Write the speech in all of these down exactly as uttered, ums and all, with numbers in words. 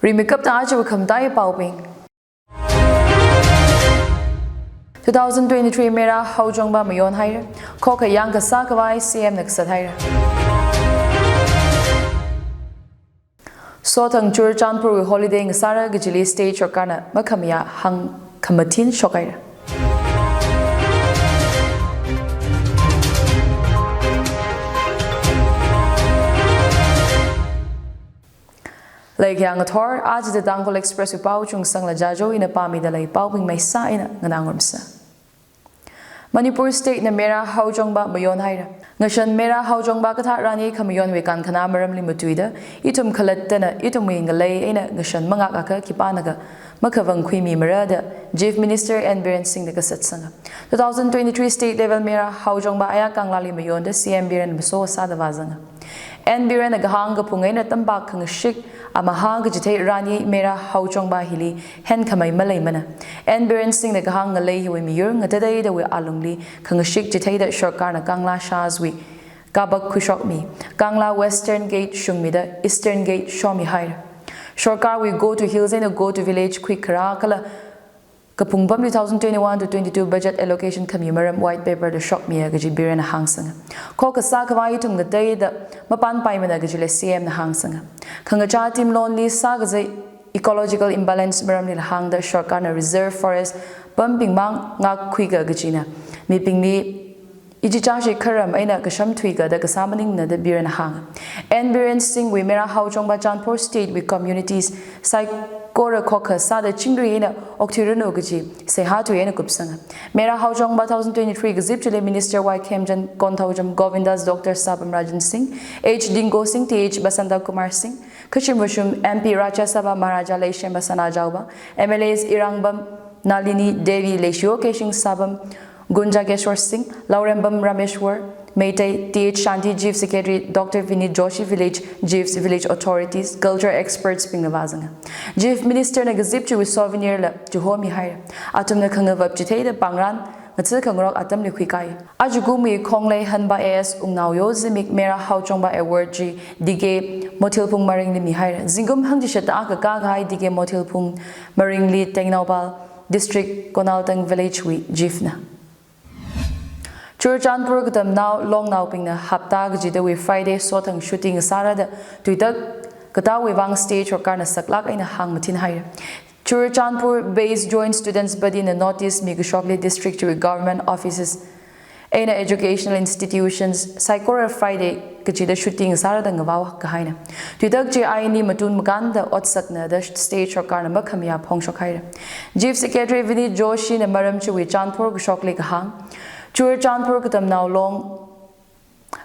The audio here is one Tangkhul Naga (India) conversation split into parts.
Rimeikapta aja khamatai paobing. Two thousand twenty-three Meira Haojongba mayon haira. Khokkha yangkasā khavai C M na kasat haira. Sothang Churachandpur wui holiday ngasāra kajili state sorkarna makhamayā hāngkhamathin shokhaira. Leikayā ngathor, aja Tangkhul Express wui pao Chungsangla Jajo ina pāmida lei, paobing maisa ina nganā ngarumsa. Manipur State na Meira Haojongba mayon haira. Ngashan Meira Haojongba kathā rani khamayonwui kankhana maramli matuida, ithum khalattana ithumwui ngalei eina ngashan mangak akha khipānakha makhavang khuimimara da Chief Minister N Biren Singh na kasatsanga. Two thousand twenty-three state level Meira Haojongba aya Kanglali mayonda C M Biren maso sāda vāzanga. N Biren na kahāng kaphung eina tampak khangashik amaha kachithei rani Meira Haojongba hili henkhamei maleimana. N Biren Singh na kahāng ngalei hiwui miyur ngatateidawui alungli khangashik chitheida sorkarna Kangla Shahs wui kabak khuishokmi, Kangla Western Gate shungmida Eastern Gate shomi haira. Sorkarwui Go to Hills eina Go to Village khuikharā kala kaphung pamli two thousand twenty-one to twenty-two budget allocation khami maram white paper da shokmiya kaji Biren na hāngsanga. Khokkha sākhavai ithum ngateida mapanpaimana kajila C M na hāngsanga. Khangachā team lonely sākazei ecological imbalance maramlila hāngda sorkarna reserve forest pambingmang ngakkhuika kajina mibingli ichichāshi kharam eina kashamthuika da kasā maningmana da Biren na hānga. N Biren Singh wui Meira Haojongba Chandpur State wui communities saikora khokkha sāda chingri eina okthuiranu kaji seihā tui eina kupsanga. Meira Haojongba two thousand twenty-three kazip chili Minister Y Khemchand, Konthoujam Govindas, Doctor Sapam Ranjan Singh, H Dingo Singh, Th Basanta Kumar Singh, Khashim Vashum M P Rajya Sabha Maharaja Leishemba Sanajaoba, M L As Irangbam Nalini Devi, Leishiyo Keishing Sapam Gunjakeshwar Singh, Laurembam Rameshwar Meitei, Th Shanti Chief Secretary, Doctor Vineet Joshi, village chiefs, village authorities, culture experts bingla vāzanga. Chief Minister na kazip chiwui souvenir la chihomi haira. Athumna khangavap chitheida pangran ngatsi khangarok atamli khuikai. Ajakumwui khonglei hanba A S Wungnaoyo zimik Meira Haojongba Award chi D K Mothilphung Maringli mihaira. Zingkum hangchishat akha kakahai D K Mothilphung Maringli Tengnoupal District Konaltang Village wui chief na. Churachandpur katamnao longnaobingna hapta kachidawui Friday sothang chutti ngasāra da tuitak katāwui vang state sorkarna saklak eina hāngmathin haira. Churachandpur based Joint Students Body na notice mikashokli district chiwui government offices eina educational institutions saikora Friday kachida chutti ngasāra da ngavao kahaina. Tuitak chi aini matun makānda otsakna da state sorkarna makhamayā phongshok haira. Chief Secretary Vineet Joshi na maram chiwui Chandpur kashokli kahāng, Churachandpur katamnao long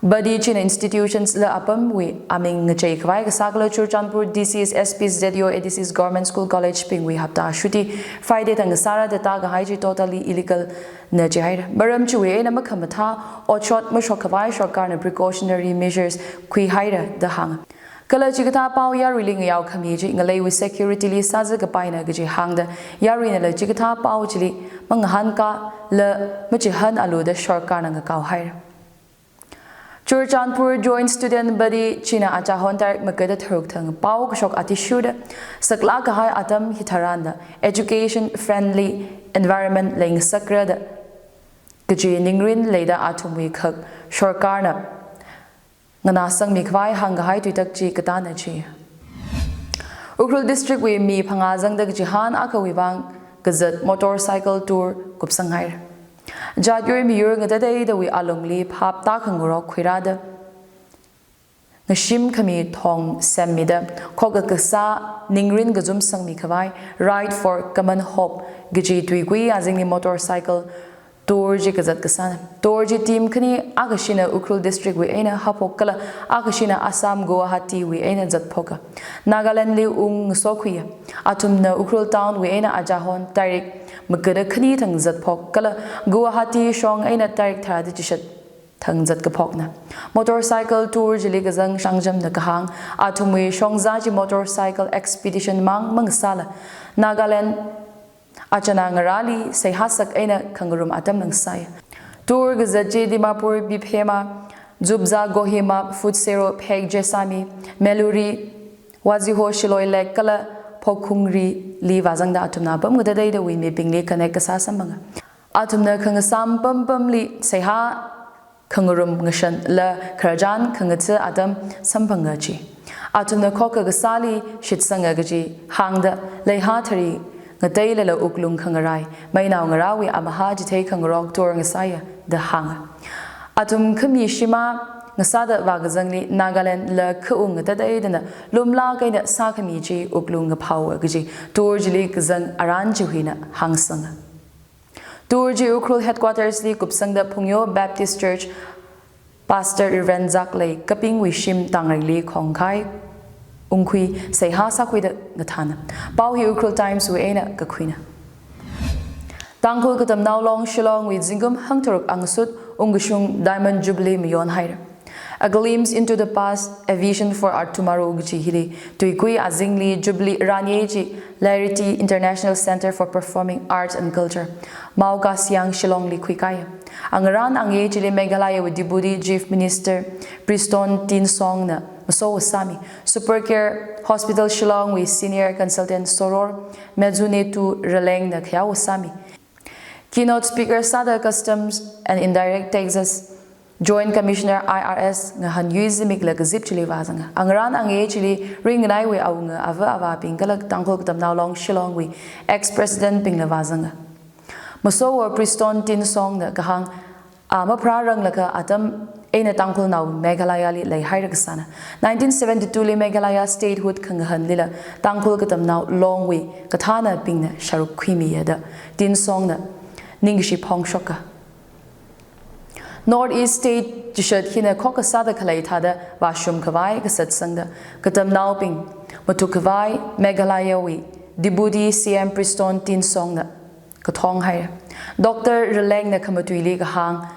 body china institutions la apamwui aming ngachei khavai kasā kala Churachandpur D Cs, S Ps, Z D O, A D Cs, Government School College bingwui hapta chutti Friday thang ngasāra da tākahai chi totally illegal na chihaira. Maram chiwui eina makhamathā otshot mashok khavai sorkarna precautionary measures khuihaira da hānga. Kala chikathā pao yaruili ngayao khami chi ngaleiwui security li sāza kapaina kaji hāngda yaruinala chikathā pao chili mangahānkala machihānalu da sorkarna ngakao haira. Churachandpur Joint Student Body china achahon tarik magada tharuk thang pao kashok athishurda saklak kahai atam hitharanda education friendly environment leingasakra da kaji ningrin leida athumwui khak sorkarna nganāsangmi khavai hāngkahai tuitak chi katāna chi. Ukhrul District wui mi phangā zangda kachihān akhawui vang kazat motorcycle tour kupsang haira. Jat yur miyur ngatateidawui alungli phap tākhangarok khuirāda ngashim khami thong semmida khokha kasā ningrin kazum sangmi khavai Ride for Common Hope kaji tuikui azingli motorcycle tour chi kazat kasāna. Tour chi team khani, akhashina Ukhrul District wui eina haophok kala akhashina Assam Guwahati wui eina zatphoka. Nagaland li ung ngasokhuiya. Athumna Ukhrul town wui eina achahon tarik magada khani thang zatphok kala Guwahati shong eina tarik tharāda chishat thang zatkaphokna. Motorcycle tour chili kazang Shangjam na kahāng, athumwui shongza chi motorcycle expedition mang mangasāla Nagaland achana ngarāli seihā sak eina khangarum atam ngasaia. Tour kazat chi Dimapur, Biphema, Zubza, Kohima, Pfutsero, Phek Jessami, Meluri, Waziho, Shilloi Lake kala Phokungri li vāzangda athumna apam ngatateidawui mibingli connect kasā samphanga. Athumna khangasam pampamli seihā khangarum ngashanla khararchan khangatha atam samphanga chi. Athumna khokha kasāli shitsanga kaji hāngda leihā thari ngateilala wuklung khangarai, meinao ngarāwui amahā chithei khangarok tur ngasāya da hānga. Athum khami shimā ngasāda vākazangli Nagaland la khaung ngatateidana lumlāk eina sākhami chi wuklung ngaphao kaji tur chili kazang aran chiwui eina hāngsanga. Tur chi Ukhrul headquarters li kupsangda Phungyo Baptist Church Pastor Reverend Zaklei Kapingwui shim tangrengli khongkhai ungkhui seihā sākhuida ngathāna. Pao hi Ukhrul Times wui eina kakhuina. Tangkhul Katamnao Long Shillong wui zingkum hangtharuk angasut ungkashung Diamond Jubilee mayonhaira. A Glimpse into the Past, A Vision for Our Tomorrow kaji hili tuikui azingli Jubilee ranye chi Larity International Centre for Performing Arts and Culture, Mao Kasiang Shillong li khuikaiya. Angarān angye chili Meghalaya wui Deputy Chief Minister Prestone Tynsong na maso sāmi, Super Care Hospital Shillong wui Senior Consultant Soror Mezunetu Raleng na khayao sāmi. Keynote speaker sāda Customs and Indirect Taxes Joint Commissioner I R S Ngahan Yuizimik la kazip chili vāzanga. Angarān angye chili ringnaiwui awunga ava avābing kala Tangkhul Katamnao Long Shillong wui ex-president bingla vāzanga. Masowo Prestone Tynsong na kahāng, a mapharāranglakha atam eina Tangkhulnao Meghalaya li leihaira kasāna. Nineteen seventy-two li Meghalaya statehood khangahanlila Tangkhul Katamnao Long wui kathānabingna sharuk khuimiya da Tynsong na ningkashi phongshoka. North East state chishat hina khokha sāda khalei thāda vāshum khavai kasatsangda katamnaobing mathuk khavai Meghalaya wui Deputy C M Prestone Tynsong na kathong haira. Doctor Raleng na khamatuili kahāng,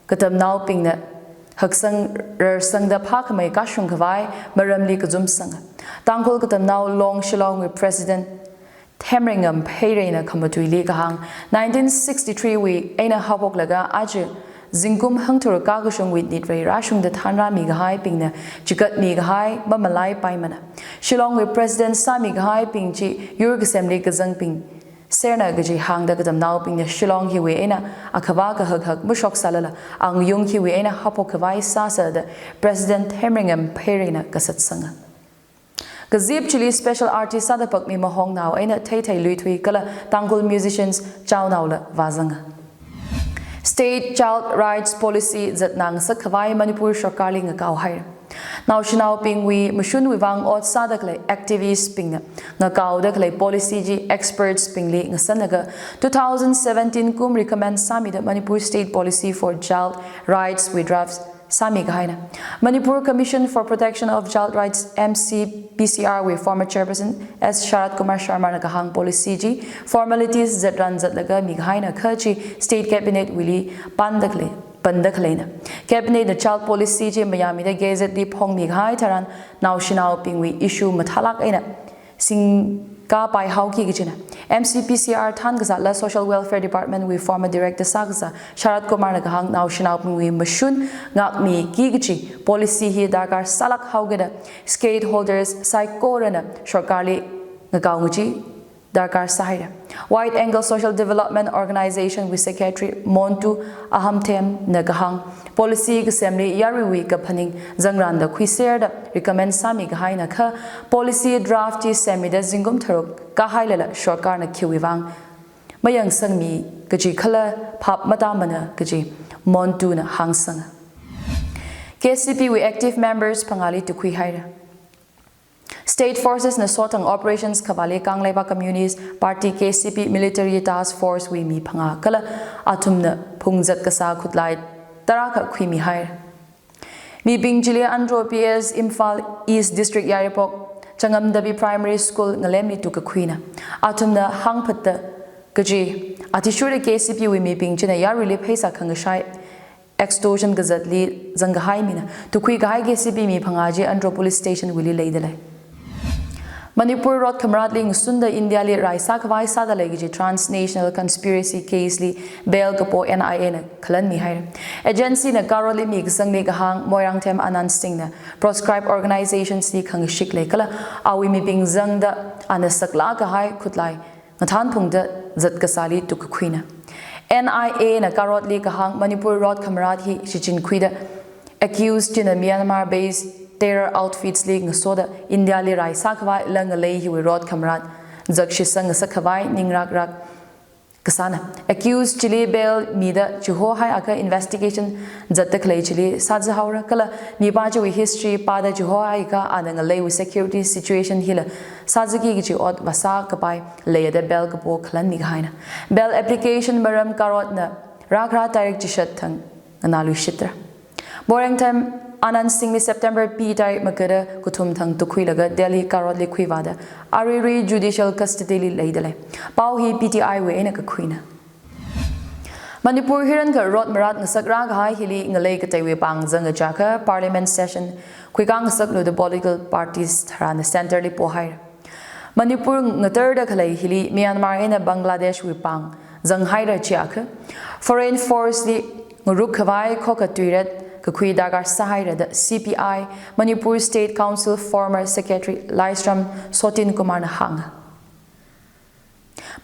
katamnaobingna haksang rarsangda phākhamei kashung khavai maramli kazumsanga. Tangkhul Katamnao Long Shillong wui President Themrengam Pheirei na khamatuili kahāng, nineteen sixty-three wui eina haophoklaga aja zingkum hangtharuk kakashungwui nitrei rāshungda thanrāmi kahaibingna chikatmi kahai mamalaipaimana. Shillong wui President sāmi kahaibing chi yur kasemli kazangbing serna kaji hāngda katamnaobingna Shillong hiwui eina akhavā kahak hak mashok sālala angyung hiwui eina haophok khavai sāsa da President Themrengam Pheirei na kasatsanga. Kazip chili special artist sāda pakmi Mahongnao eina Theithei Luithui kala Tangkhul musicians chaonaola vāzanga. State Child Rights Policy zatnang sak khavai Manipur sarkarli ngakao haira. Naoshinaobingwui mashunwui vang ot sāda khalei activist bingna ngakaoda khalei policy chi experts bingli ngasanlaga two thousand seventeen kum recommend sāmida Manipur State Policy for Child Rights wui draft sāmi kahaina. Manipur Commission for Protection of Child Rights, M C P C R wui former chairperson S Sharat Kumar Sharma na kahāng policy chi formalities zatran zatlaga mi kahaina kha chi state cabinet wuili panda khalei, panda khaleina. Cabinet na child policy chi mayāmida gazette li phongmi kahai tharan naoshinaobingwui issue mathālāk eina singkapai haoki kajina. M C P C R thankazatla Social Welfare Department wui former director sākazā Sharat Kumar na kahāng naoshinaobingwui mashun ngākmiki kaji policy hi darkar sālāk haokida stakeholders saikorana sarkarli ngakao ngachi darkar sāhaira. Wide Angle Social Development Organization wui secretary Montu Ahamthem na kahāng policy kasemli yaruiwui kaphaning zangranda khuiserda recommend sāmi kahaina kha policy draft chi semmida zingkum tharuk kahailala sarkarna khiwui vang mayangsangmi kaji khala phap matāmana kaji Montu na hāngsanga. K C P wui active members phangāli tukhui haira. State Forces na sothang operations khavāli Kangleipak Communist Party K C P Military Task Force wui mi phangā kala athumna phungzat kasā khutlai tarākha khuimi haira. Mibing chili Andro P S, Imphal East District Yairipok Changamdabi Primary School ngalemli tukakhuina. Athumna hāngphatta kaji athishurda K C P wui mibing china yaruili pheisā khangashai extortion kazatli zangkahai mina. Tukhui kahai K C P mi phangā chi Andro Police Station wuili leidalei. Manipur rot khamaratli ngasunda India li rai sākhavai sāda lei kaji transnational conspiracy case li bail kapo N I A na khalan mihaira. Agency na karotli mi kasangli kahāng Moirangthem Anand Singh na proscribed organizations li khangashik lei kala awui mibing zangda ana saklāk kahai khutlai ngathan phungda zat kasāli tukkakhuina. N I A na karotli kahāng Manipur rot khamarat hi shichinkhuida accused china Myanmar based terror outfits li ngasoda India li rai sākhavai la ngalei hiwui rot khamarat zakshitsang ngasakkhavai ningrākrāk kasāna. Accused chili bail mida chihohaiakha investigation zatta khalei chili sāzahaora kala mipā chiwui history pāda chihohaiakha ana ngaleiwui security situation hila sāzaki kaji ot vāsā kapai leida bail kapo khalan mikahaina. Bail application maram karotna rākhara tarik chishat thang nganāluishitra. Moirangthem Anand Singh li September pi tarik magada kathum thang tukkhuilaga Delhi karotli khuivāda aruirui judicial custody li leida lei. Pao hi P T I wui eina kakhuina. Manipur hirankha rot marat ngasak rākahai hili ngalei kateiwui pāng zanga chiakha Parliament session khuikā ngasakluda political parties tharāna centre li pohaira. Manipur ngatarda khalei hili Myanmar eina Bangladesh wui pāng zanghaira chiakha foreign force li ngaruk khavai khokha tuiret kakhui darkar sāhaira da C P I Manipur State Council former secretary Laishram Sotin Kumar na hānga.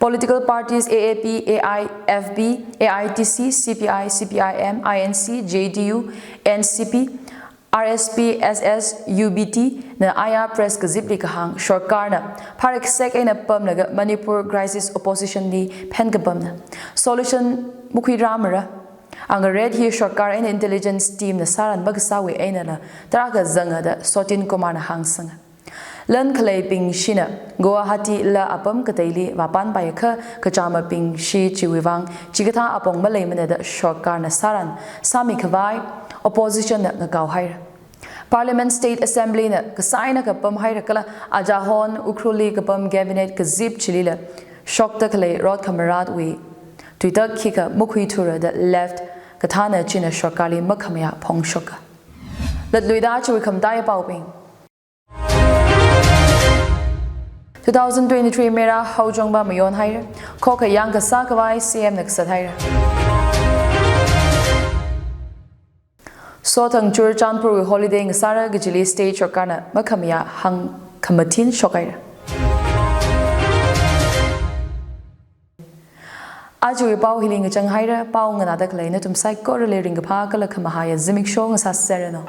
Political parties A A P, A I F B, A I T C, C P I, C P I M, I N C, J D U, N C P, R S P, S S, U B T na aya press kazipli kahāng, sorkarna pharik sek eina pamlaga Manipur crisis opposition li phen kapamna. Solution makhuirāmara. Angaret hi sorkar eina intelligence team na sāran makasāwui einala tarākha zanga da Sotin Kumar na hāngsanga. Lan khaleibing shina Guwahati la apam kateili vāpanpaiakha kachāmabing shi chiwui vang chikathā apong maleimana da sorkarna sāran sāmikhavai opposition na ngakao haira. Parliament State Assembly na kasā eina kapam haira kala ajahon Ukhrulli kapam cabinet kazip chilila shokta khalei rot khamaratwui tuitak khikha makhuithura da left kathāna china sorkarli makhamayā phongshoka. Latluida chiwui khamataiya paobing. Two thousand twenty-three Mera haochongva mayon haira. Khokha yangkasā khavai C M na kasat haira. Sothang Churachandpur wui holiday ngasāra kajili state sorkarna makhamayā hāng khamathin shokhaira. Ajawui pao hili ngachang haira, pao nganāda khalei nathum saikorali ringkaphā kala khamahaiya zimiksho ngasāserranu.